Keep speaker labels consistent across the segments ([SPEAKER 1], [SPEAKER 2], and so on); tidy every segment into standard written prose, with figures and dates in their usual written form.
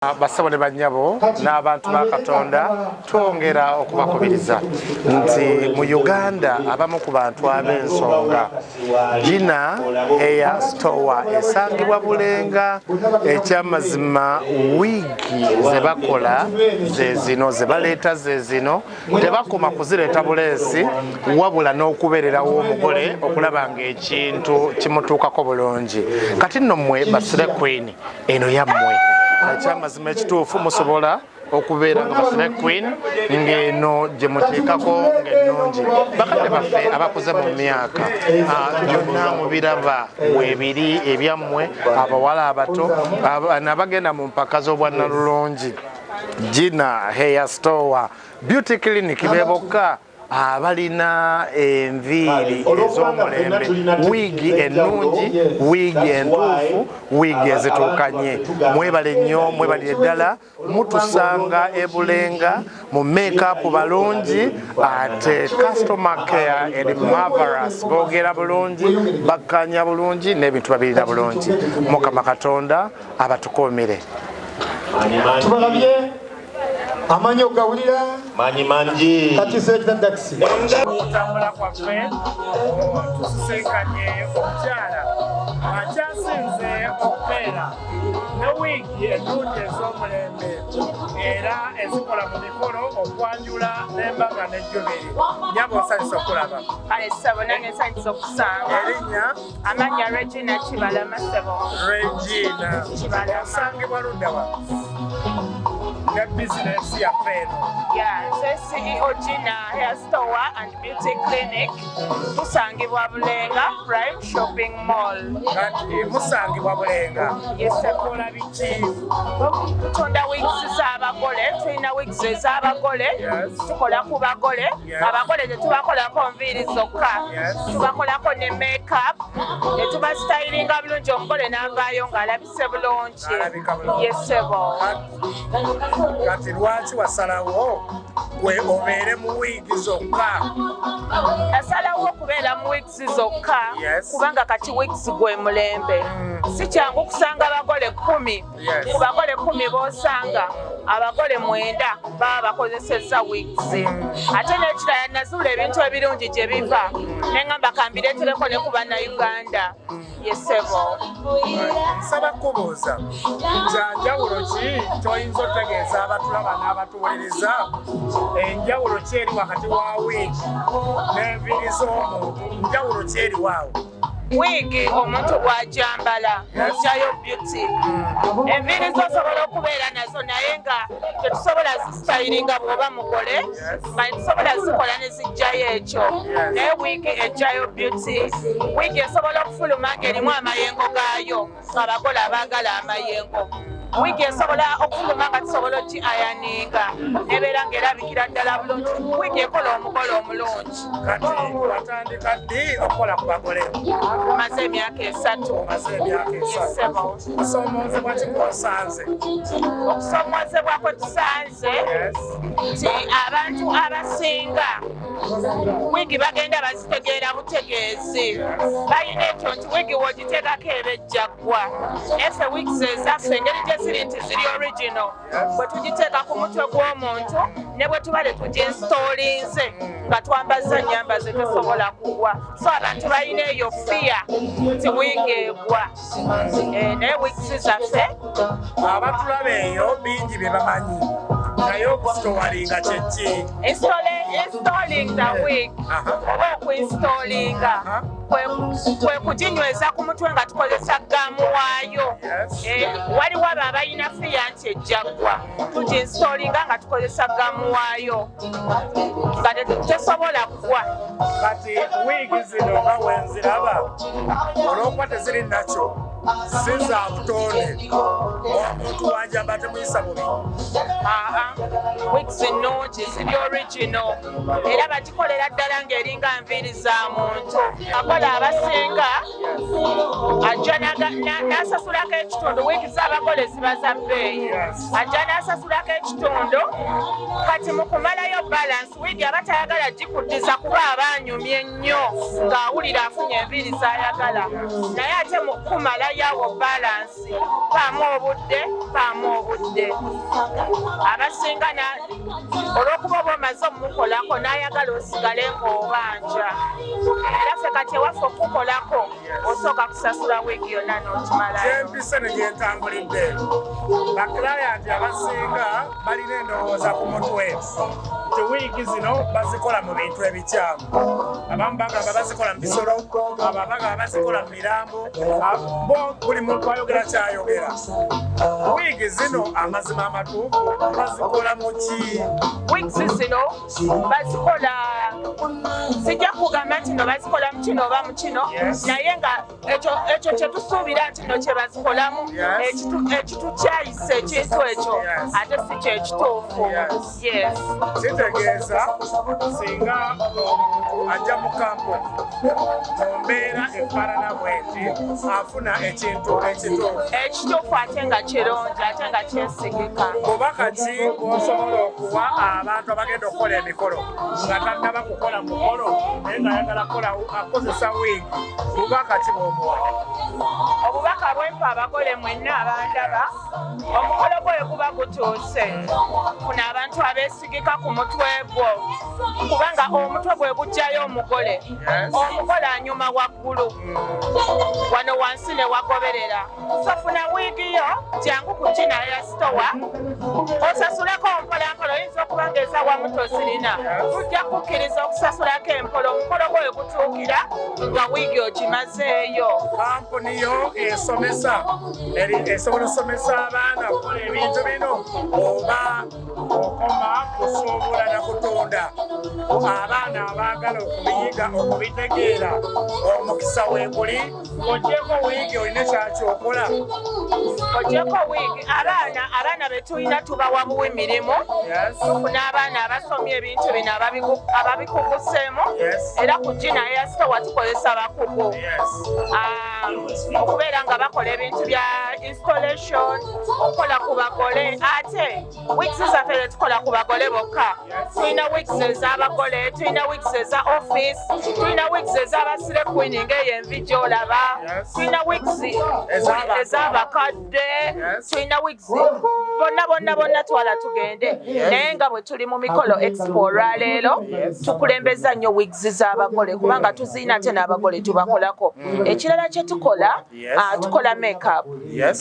[SPEAKER 1] Bassebo ne bannyabo n'abantu ba Katonda, twongera okubakubiriza nti mu Uganda abamu ku bantu ab'ensonga, Gina Hair Store esangibwa Bulenga. Ekyamazima, wiigi ze bakola ze zino, ze baleeta ze zino. Tebakoma kuzireeta buleesi, wabula n'okubeererawo omugole okulaba ng'ekintu kimutuukako bulungi. Kati nno mmwe ba slay queen, eno yammwe. Ekyamazima ekituufu, musobola okubeera nga ba slay queen ng'eno gye muteekako ng'ennungi. Bakadde baffe abakuze mu myaka, byonna mubiraba mwebiri ebyammwe. Abawala abato nabagenda mu mpaka z'obwannalulungi, Gina Hair Store Beauty Clinic be bokka abalina enviiri ez'omulembe, wiigi ennungi, wiigi entuufu, wiigi ezituukanye. Mwebale nnyo, mwebalire ddala. Mutusanga ebulenga mu makeup balungi, ate customer care eri marvelous. Boogera bulungi, bakkanya bulungi, n'ebintu babirina bulungi. Mukama Katonda abatukuumire.
[SPEAKER 2] Tubalabye, amanyi ogawulira.
[SPEAKER 3] Manyi mangi.
[SPEAKER 2] Kati selector Daxi.
[SPEAKER 1] Okutambula kwaffe, tusisinkanye omukyala akyasinze okubeera ne wiigi ennungi ez'omulembe era ezikola mu mikolo, okwanjula n'embaga n'ejjubiri. Nyaba, osanyusa okulaba.
[SPEAKER 4] Kale ssebo, nange nsanyusa okusanga.
[SPEAKER 1] Erinnya?
[SPEAKER 4] Amannya Regina Kibalama, ssebo.
[SPEAKER 1] Regina.
[SPEAKER 4] Kibalama.
[SPEAKER 1] Osangibwa luddawa ne bizinensi yaffe eno?
[SPEAKER 4] Ya, nze CEO Gina Hair Store and Beauty Clinic. Tusangibwa Bulenga Prime Shopping Mall.
[SPEAKER 1] Kati musangibwa Bulenga.
[SPEAKER 4] Yes, sir.
[SPEAKER 1] Okola biki?
[SPEAKER 4] Tutunda wigs z'abagole, tulina wigs ez'abagole. Tukola ku bagole. Abagole tetubakolako nviiri zokka. Tubakolako ne makeup, ne tubastylinga bulungi, omugole n'avaayo ng'alabise bulungi.
[SPEAKER 1] Alabika bulungi.
[SPEAKER 4] Yes, ssebo.
[SPEAKER 1] Kati lwaki wasalawo gwe obeere mu wiigi zokka?
[SPEAKER 4] Nasalawo okubeera mu wigs zokka kubanga kati wigs gwe mulembe. Si kyangu kusanga bagole 10. Ku bagole 10 b'osanga, abagole mwenda baba bakozesezza wigs. Ate n'ekirala, nazuula ebintu ebirungi gye biva, neŋŋamba kambireetereko ne ku Bannayuganda. Yes, ssebo.
[SPEAKER 1] Nsaba kubuuza, kyanjawulo ki kyoyinza otegeeza abatulaba n'abatuwuliriza? Enjawulo ki eri wakati wa wiigi n'enviiri z'omuntu? Njawulo ki eriwaawo?
[SPEAKER 4] Wiigi omuntu bw'agyambala ojjayo beauty. Enviiri zosobola okubeera nazo, naye nga tetusobola zistylinga bw'oba mugole, nga tetusobola zikola ne zijjayo ekyo. Naye wiigi ejjayo beauty. Wiigi esobola okufuluma ng'erimu amayengo gaayo, ng'abagole abaagala amayengo. Wiigi esobola okufuluma nga tusobola oki ironinga, nebeera ng'erabikira ddala bulungi. Wiigi ekola omugole omulungi.
[SPEAKER 1] Kati watandika ddi okukola ku bagole?
[SPEAKER 4] Maze emyaka 3.
[SPEAKER 1] Omaze emyaka 3.
[SPEAKER 4] Yes, ssebo.
[SPEAKER 1] Kusoomoozebwa ki kwosanze?
[SPEAKER 4] Okusomoozebwa kwe tusanze nti abantu abasinga wiigi bagenda bazitegeera butegeezi. Balina ekyo nti wiigi w'ogiteekako eba ejjaggwa. Naye ffe wigs ezaffe, engeri gye ziri nti ziri original, bwe tugiteeka ku mutwe gw'omuntu, ne bwe tuba tetuginstallinze nga twambaza nyambaze, tesobola kugwa. So abantu balina eyo fear nti wiigi egwa. Naye wigs zaffe
[SPEAKER 1] Abatulaba eyo bingi bye bamanyi, naye okunstallinga kyeki?
[SPEAKER 4] Installing the wig oba okuinstallinga kwe kuginyweza ku mutwe nga tukozesa gum waayo. Waliwo abo abalina fear nti ejjaggwa. Tuginstallinga nga tukozesa gum waayo, nga tesobola kugwa.
[SPEAKER 1] Kati wiigi zino nga wenziraba, olwokuba teziri nakyo, si za butonde, omuntu wajamba temuyisa bubi?
[SPEAKER 4] Aa, wigs nnungi, ziri original, era bagikolera ddala ng'eringa nviiri za muntu. Akola abasinga ajja n'asasulako ekitundu. Wiigi z'abagole ziba za bbeeyi. Ajja n'asasulako ekitundu, kati mu kumalayo balance, wiigi aba tayagala gikuddiza kuba aba anyumye nnyo ng'awulira afunye enviiri z'ayagala, naye ate mu kumalayo n'omalayo awo balansi, paamu obudde, paamu obudde. Abasinga olw'okuba oba omaze omumukolako n'ayagala osigale ng'obanja. Era ffe kati ewaffe okukolako osooka kusasula wiigi yonna n'okimalayo.
[SPEAKER 1] Gyempise ne gyentambulidde, bakilayanti abasinga balina endowooza ku mutwe nti wiigi zino bazikola mu bintu ebikyamu. Abamu bagamba bazikola mu bisolo, abo bagamba bazikola mu mirambo, bo buli muntu ayogera kyayogera. Wiigi zino amazima amatuufu bazikola mu ki?
[SPEAKER 4] Wigs zino bazikola, sijja kugamba nti no bazikola mu kino oba mu kino, naye nga ekyo kye tusuubira nti no kye bazikolamu, ekitukyayisa ekintu ekyo ate si kyekituufu. Yes.
[SPEAKER 1] Kitegeeza singa omuntu ajja mu kampuni mu mbeera efaanana bweti afuna ekintu ekituufu.
[SPEAKER 4] Ekituufu ate nga kirungi ate nga kyesigika.
[SPEAKER 1] Bubaka ki bw'osobola okuwa abantu abagenda okukola emikolo nga tannaba kukola mukolo naye ng'ayagala akozesa wiigi, bubaka ki bw'omuwa?
[SPEAKER 4] Obubaka bwempa abagole mwenna abandaba, omukolo gwe guba gutuuse, funa abantu abeesigika ku mutwe gwo, kubanga omutwe gwe gujjayo omugole. Omugole anyuma waggulu, wano wansi ne wagoberera. So funa wiigi yo, jangu ku Gina Hair Store, osasuleko mpolampola. Oyinza okuba ng'eza wamu tozirina, tujja kukkiriza okusasulako empola, omukolo gwe gutuukira nga wiigi ogimazeeyo.
[SPEAKER 1] Kampuni yo esomesa, esobola osomesa abaana okukola ebintu bino oba okoma kusuubula na kutunda? Abaana abaagala okubiyiga okubitegeera, omukisa weeguli. Ogyeko wiigi, olina kyakyokola?
[SPEAKER 4] Ogyeko wiigi, abaana be tulina tubawa buwi mirimu. Tufuna abaana abasomye ebintu bino ababikuguseemu, era ku Gina Hair Store tukozesa bakugu okubeera nga bakola ebintu bya installation, okukola ku bagole. Ate wigs zaffe tetukola ku bagole bokka, tulina wigs ez'abagole, tulina wigs eza office, tulina wigs ez'aba slay queen ng'eyo envi gy'olaba, tulina wigs ez'abakadde, tulina wigs bonna bonna bonna. Twala tugende, naye nga bwe tuli mu mikolo expo olwaleero, tukulembeza nnyo wigs z'abagole kubanga tuzirina, ate n'abagole tubakolako. Ekirala kye tukola, tukola makeup.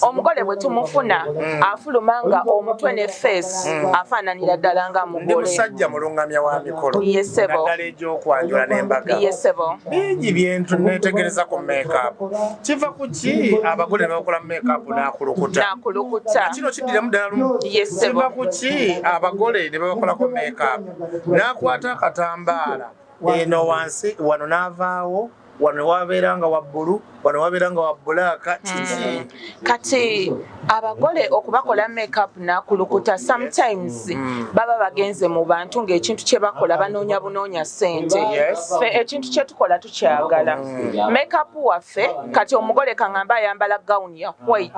[SPEAKER 4] Omugole bwe tumufuna afuluma nga omutwe ne face afaananira ddala nga
[SPEAKER 1] Ndi
[SPEAKER 4] mugole.
[SPEAKER 1] musajja mulungamya wa mikolo,
[SPEAKER 4] Yes, ssebo.
[SPEAKER 1] naddala egy'okwanjula n'embaga.
[SPEAKER 4] Yes, ssebo.
[SPEAKER 1] Bingi byentu neetegereza ku makeup. Kiva ku ki abagole ne bakola makeup n'akulukuta?
[SPEAKER 4] Nakulukuta.
[SPEAKER 1] Kino kiddiramu ddala lumu.
[SPEAKER 4] Yes, ssebo.
[SPEAKER 1] Kiva ku ki abagole ne babakolako makeup n'akwata akatambaala eno wansi wano n'avaawo, wano wabeera nga wa bbulu, wano wabeera nga wa black? Kiki?
[SPEAKER 4] Kati abagole okubakola makeup nakulukuta, sometimes baba bagenze mu bantu ng'ekintu kye bakola banoonya bunoonya ssente. Ffe ekintu kye tukola tukyagala. Makeup waffe, kati omugole kaŋŋamba ayambala gawuni ya white,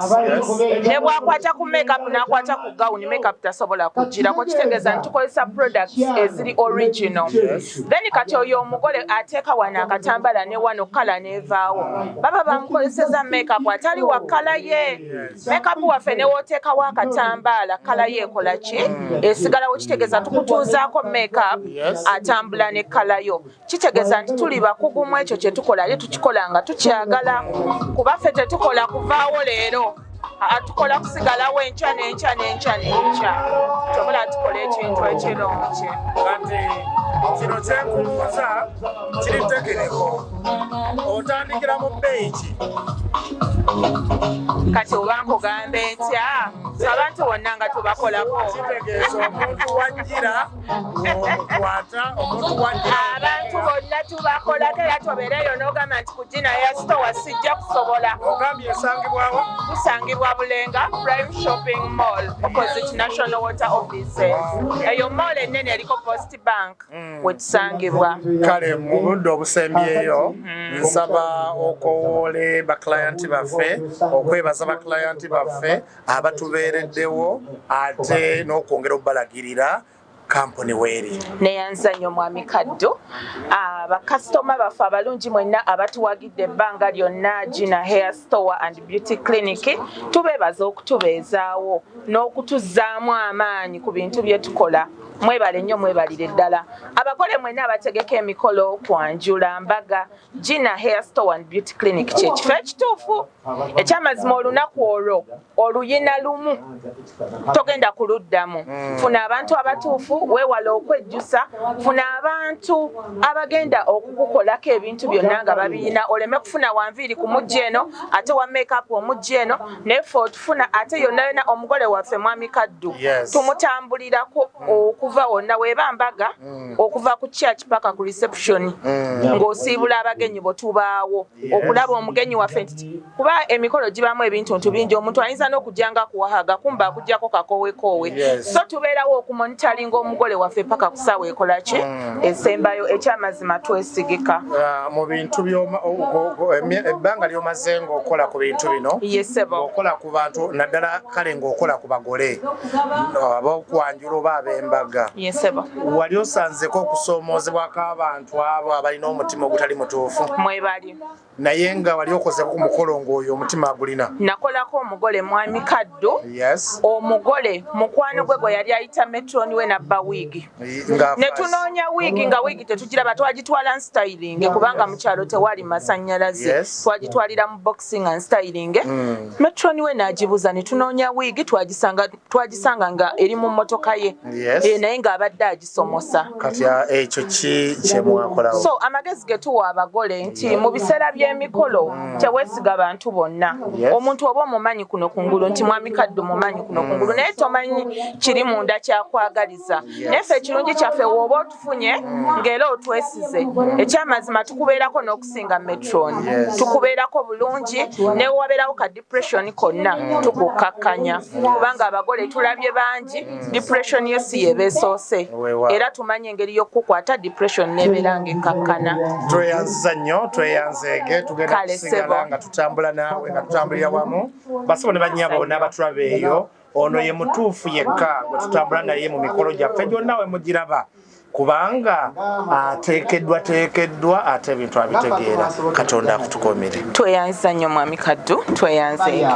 [SPEAKER 4] ne bw'akwata ku makeup n'akwata ku gawuni, makeup tasobola kugirako. Kitegeeza nti tukozesa products eziri original. Then kati oyo omugole ateeka wano akatambala ne wano colour n'evaawo, baba bamukozeseza makeup atali wa colour ye. Makeup waffe ne wooteekawo akatambaala, colour ye ekola ki? Esigalawo. Kitegeeza tukutuuzaako makeup atambula ne colour yo. Kitegeeza nti tuli bakugu mu ekyo kye tukola, ate tukikola nga tukyagala, kuba ffe tetukola kuvaawo leero, tukola kusigalawo enkya n'enkya n'enkya n'enkya. Tobola tukola ekintu ekirungi.
[SPEAKER 1] Kati kino kyenkubuuza kiri technical. Otandikira mu bbeeyi ki?
[SPEAKER 4] Kati oba nkugambe ntya? So abantu bonna nga tubakolako.
[SPEAKER 1] Kitegeeza omuntu wajjira omukwata, omuntu wajjira.
[SPEAKER 4] Abantu bonna tubakolako, era tobeereyo n'ogamba nti ku Gina Hair Store sijja kusobola.
[SPEAKER 1] Ogambye esangibwawo?
[SPEAKER 4] Tusangibwa Bulenga Prime Shopping Mall, opposite National Water Offices. Eyo mall ennene eriko Post Bank, wetusangibwa.
[SPEAKER 1] Kale mu budde obusembyeyo, nsaba okowoole baklayenti baffe, okwebaza baklayenti baffe abatubeereddewo, ate n'okwongera obubalagirira. Kampuni weeri.
[SPEAKER 4] Neyanza nnyo, Mwami Kaddu. Bakasitoma baffe abalungi mwenna abatuwagidde ebbanga lyonna, Gina Hair Store and Beauty Clinic tubeebaza okutubeezaawo n'okutuzzaamu amaanyi ku bintu bye tukola. Mwebale nnyo, mwebalire ddala. Abagole mwenna abategeka emikolo, kwanjula, mbaga, Gina Hair Store and Beauty Clinic kyekifo ekituufu. Ekyamazima, olunaku olwo oluyina lumu, togenda kuluddamu. Funa abantu abatuufu, weewala okwejjusa. Funa abantu abagenda okukukolako ebintu byonna nga babiyina, oleme kufuna wanviiri ku mujja eno, ate wa makeup omujja eno. Naye ffe otufuna ate yonna yonna. Omugole waffe, Mwami Kaddu, tumutambulirako okuva wonna weeba mbaga, okuva ku church paka ku reception, ng'osiibula abagenyi bo, tubaawo okulaba omugenyi waffe nti kuba emikolo gibaamu ebintu ntu bingi, omuntu ayinza n'okujja nga akuwahaga, kumba akugjako kakowekoowe. So tubeerawo okumonitalinga omugole waffe paka ku ssaawa ekola ki esembayo. Ekyamazima, twesigika.
[SPEAKER 1] Ah, mu bintu ebbanga ly'omaze ng'okola ku bintu bino,
[SPEAKER 4] Yes, ssebo.
[SPEAKER 1] ng'okola ku bantu, naddala kale ng'okola ku bagole ab'okwanjula oba ab'embaga,
[SPEAKER 4] Yes, ssebo.
[SPEAKER 1] wali osanzeko okusoomoozebwako abantu abo abalina omutima ogutali mutuufu?
[SPEAKER 4] Mwebali.
[SPEAKER 1] Naye nga wali okozeko ku mukolo ng'oyo omutima agulina?
[SPEAKER 4] Nakolako omugole, Mwami Kaddu. Omugole mukwano gwe gwe yali ayita matron we nabba wiigi.
[SPEAKER 1] Nga
[SPEAKER 4] Ne tunoonya wiigi, nga wiigi tetugiraba. Twagitwala styling, kubanga mu kyalo tewali masannyalaze. Twagitwalira mu boxing and styling. Matron we n'agibuza, ne tunoonya wiigi, twagisanga nga eri mu mmotoka ye. Eh, naye ng'abadde agisomosa.
[SPEAKER 1] Kati ekyo ki kyemwakolawo?
[SPEAKER 4] So amagezi ge tuwa abagole nti mu biseera by'emikolo teweesiga bantu bonna. Omuntu oba omumanyi kuno kungulu nti Mwami Kaddu mumanyi kuno kungulu, naye tomanyi kiri munda kyakwagaliza. Naye ffe ekirungi kyaffe, w'oba otufunye ng'era otwesize, ekyamazima tukubeerako n'okusinga matron. Tukubeerako bulungi, ne wabeerawo ka depression konna tukukkakkanya, kubanga abagole tulabye bangi, depression yo si yebeesoose.
[SPEAKER 1] Weewaawo.
[SPEAKER 4] Era tumanyi engeri y'okukwata depression n'ebeera ng'ekkakkana.
[SPEAKER 1] Tweyanziza nnyo, tweyanzeege. Tugenda
[SPEAKER 4] Kale,
[SPEAKER 1] kusigala
[SPEAKER 4] ssebo.
[SPEAKER 1] nga tutambula naawe, nga tutambulira wamu. Basebo ne bannyabo n'abatulaba eyo, ono ye mutuufu yekka gwe tutambula naye mu mikolo gyaffe gyonna we mugiraba, kubanga ateekeddwa teekeddwa, ate ebintu abitegeera. Katonda akutukuumire.
[SPEAKER 4] Tweyanziza nnyo, Mwami Kaddu, tweyanzeege.